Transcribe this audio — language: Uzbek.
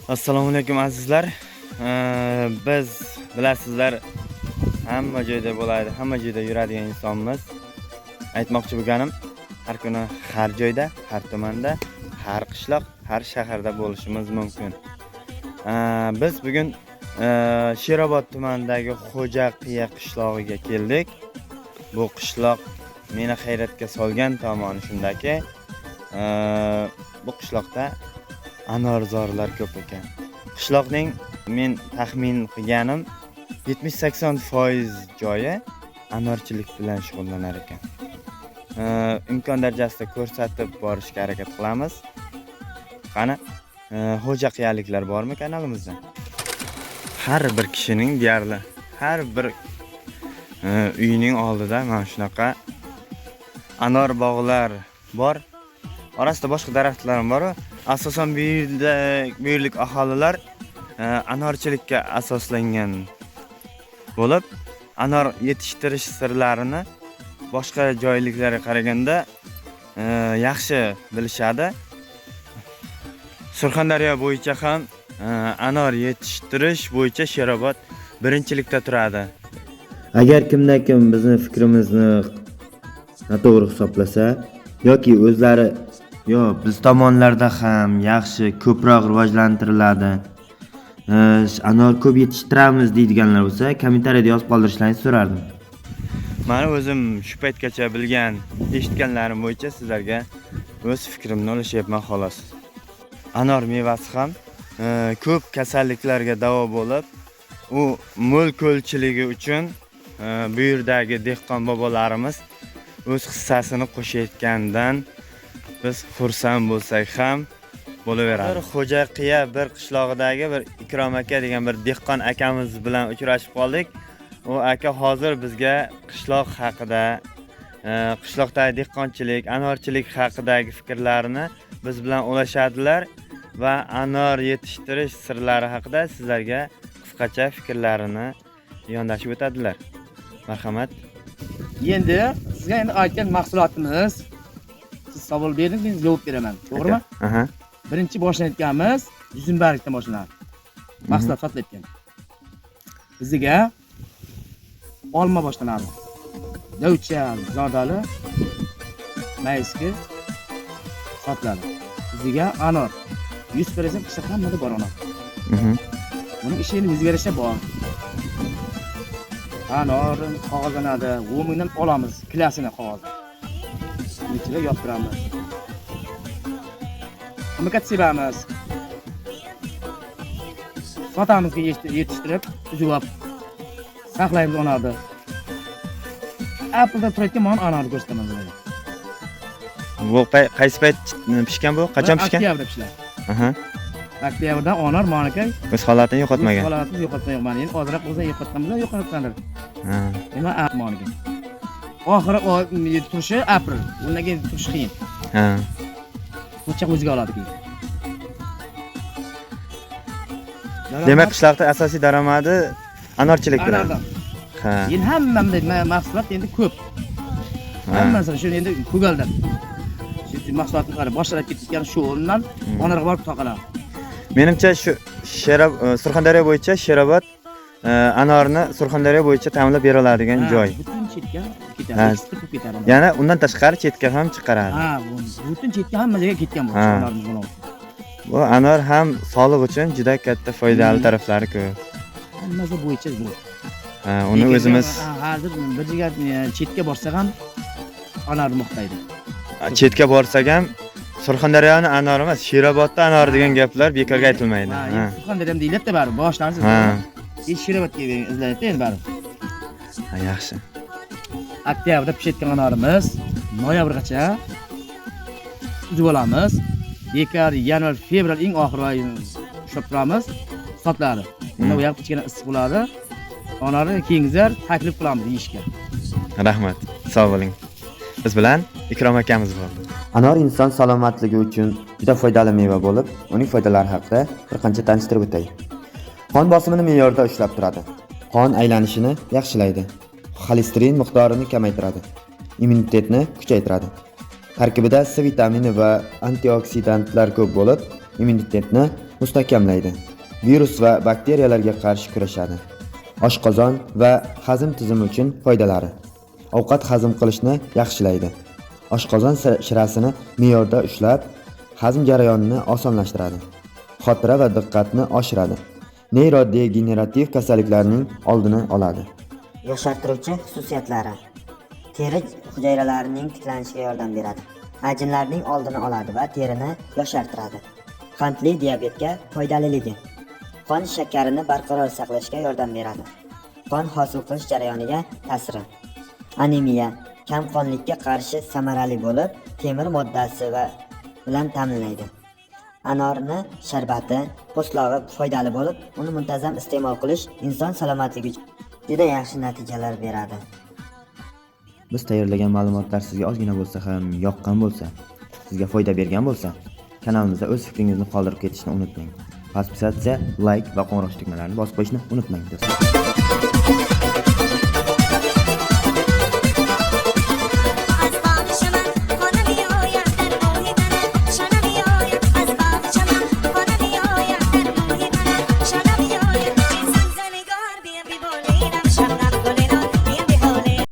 Assalomu alaykum, azizlar. Biz, bilasizlar, hamma joyda bo'ladi, hamma joyda yuradigan insonmiz. Aytmoqchi bo'lganim, har kuni har joyda, har tumanda, har qishloq, har shaharda bo'lishimiz mumkin. Biz bugun Sherobod tumanidagi Xo'jaqiya qishlog'iga keldik. Bu qishloq meni hayratga solgan tomoni shundaki, bu qishloqda anorzorlar ko'p ekan. Qishloqning men taxmin qilganim 70-80% joyi anorchilik bilan shug'ullanar ekan. Imkon darajasida ko'rsatib borishga harakat qilamiz. Qani, xo'jaqiyaliklar bormi kanalimizda? Har bir kishining deyarli har bir uyining oldida mana shunaqa anor bog'lar bor. Orasida boshqa daraxtlar ham bor. Asosan bu yerda, bu yerlik aholilar anorchilikka asoslangan bo'lib, anor yetishtirish sirlarini boshqa joyliklarga qaraganda yaxshi bilishadi. Surxondaryo bo'yicha ham anor yetishtirish bo'yicha Sherobod birinchilikda turadi. Agar kimda kim bizni fikrimizni noto'g'ri hisoblasa yoki o'zlari Yo, biz tomonlarda ham yaxshi, ko'proq rivojlantiriladi, anor ko'p yetishtiramiz deydiganlar bo'lsa, kommentariyada yozib qoldirishlaringizni so'rardim. Mani o'zim shu paytgacha bilgan, eshitganlarim bo'yicha sizlarga o'z fikrimni ulashyapman, xolos. Anor mevasi ham ko'p kasalliklarga davo bo'lib, u mo'l ko'lchiligi uchun bu yerdagi dehqon bobolarimiz o'z hissasini qo'shayotganidan biz xursand bo'lsak ham bo'laveradi. Xo'jaqiya bir qishlog'idagi bir Ikrom aka degan bir dehqon akamiz bilan uchrashib qoldik. U aka hozir bizga qishloq haqida, qishloqdagi dehqonchilik, anorchilik haqidagi fikrlarini biz bilan ulashadilar va anor yetishtirish sirlari haqida sizlarga qisqacha fikrlarini yondashib o'tadilar. Marhamat. Endi sizga endi aytgan mahsulotimiz, siz savol berdingiz, men javob beraman, to'g'rimi? Aha. Birinchi boshlanayotganimiz yuzumbargdan boshlanadi, mahsulot sotilayotgan. Bizga olma boshlanadi, dovcha, zardoli, mayski sotiladi. Bizga anor 100%, qishda hammada bor anor. Buni ishi endi o'ziga yarasha bor. Anor qog'ozlanadi, 10 mingdan olamiz kilasini, qog'ozni ichiga yoptiramiz, ximikat sepamiz, sotamiz. Yetishtirib, uzib olib saqlaymiz anorni. Aprelda turayotgan mana anorni ko'rsataman sizlarga. Bu qaysi payt pishgan bu? Qachon pishgan? Oktyabrda pishiladi. Oktyabrda anor manaka O'z holatini yo'qotmagan. O'z holatini yo'qotgan yo'q. Mana endi ozroq bo'lsa yo'qotgan bo'lsa, yo'qotgandir. Nima maniki oxiri turishi aprel, undan keyin turishi qiyin. Po'chaq o'ziga oladi keyin. Demak, qishloqda asosiy daromadi anorchilik bilan. Anordan. Endi hamma bunday mahsulot endi ko'p. Hammasi shu endi ko'galdan. Shu mahsulotni qara, boshlanib ketgan shu o'rnidan anorga borib toqaladi. Menimcha, shu Surxondaryo bo'yicha Sherobod anorni Surxondaryo bo'yicha ta'minlab bera oladigan joy. Butun chetga ketadi, eksport bo'lib ketadi anor. Yana undan tashqari chetga ham chiqaradi. Ha, bu butun chetga, hamma joyga ketgan bu anorimiz buni. Bu anor ham sog'liq uchun juda katta foydali taraflari ko'p. Hammasi bo'yicha bu. Ha, uni Lekin o'zimiz hozir bir joyga chetga borsak ham anorni maqtaydi. Chetga borsak ham Surxondaryoni anori emas, Sherobodda anori degan gaplar bekorga aytilmaydi. Ha, endi Surxondaryo ham deyiladida baribir, boshlarsiz. Endi Sherobodga izlanadi endi baribir. Ha, yaxshi. Oktyabrda pishayotgan anorimiz noyabrgacha uzib olamiz. Dekabr, yanvar, fevral eng oxir oy ushlab turamiz, sotiladi. Unda u yoq kichkina issiq bo'ladi. Anorni keyingizlar taklif qilamiz yeyishga. Rahmat. Sog' bo'ling. Biz bilan Ikrom akamiz bo'ldi. Anor inson salomatligi uchun juda foydali meva bo'lib, uning foydalari haqida bir qancha tanishtirib o'tay. Qon bosimini me'yorda ushlab turadi. Qon aylanishini yaxshilaydi. Xolesterin miqdorini kamaytiradi. Immunitetni kuchaytiradi. Tarkibida C vitamini va antioksidantlar ko'p bo'lib, immunitetni mustahkamlaydi. Virus va bakteriyalarga qarshi kurashadi. Oshqozon va hazm tizimi uchun foydalari. Ovqat hazm qilishni yaxshilaydi. Oshqozon shirasini me'yorda ushlab, hazm jarayonini osonlashtiradi. Xotira va diqqatni oshiradi. Neyrodegenerativ kasalliklarning oldini oladi. Yoshartiruvchi xususiyatlari. Teri hujayralarining tiklanishiga yordam beradi. Ajinlarning oldini oladi va terini yoshartiradi. Qandli diabetga foydaliligi. Qon shakarini barqaror saqlashga yordam beradi. Qon hosil qilish jarayoniga ta'siri. Anemiya, kamqonlikka qarshi samarali bo'lib, temir moddasi va bilan ta'minlaydi. Anorni sharbati, po'stlog'i foydali bo'lib, uni muntazam iste'mol qilish inson salomatligi uchun juda yaxshi natijalar beradi. Biz tayyorlagan ma'lumotlar sizga ozgina bo'lsa ham yoqqan bo'lsa, sizga foyda bergan bo'lsa, kanalimizda o'z fikringizni qoldirib ketishni unutmang. Подписаться, like va qo'ng'iroq tugmalarini bosib qo'yishni unutmang, do'stlar.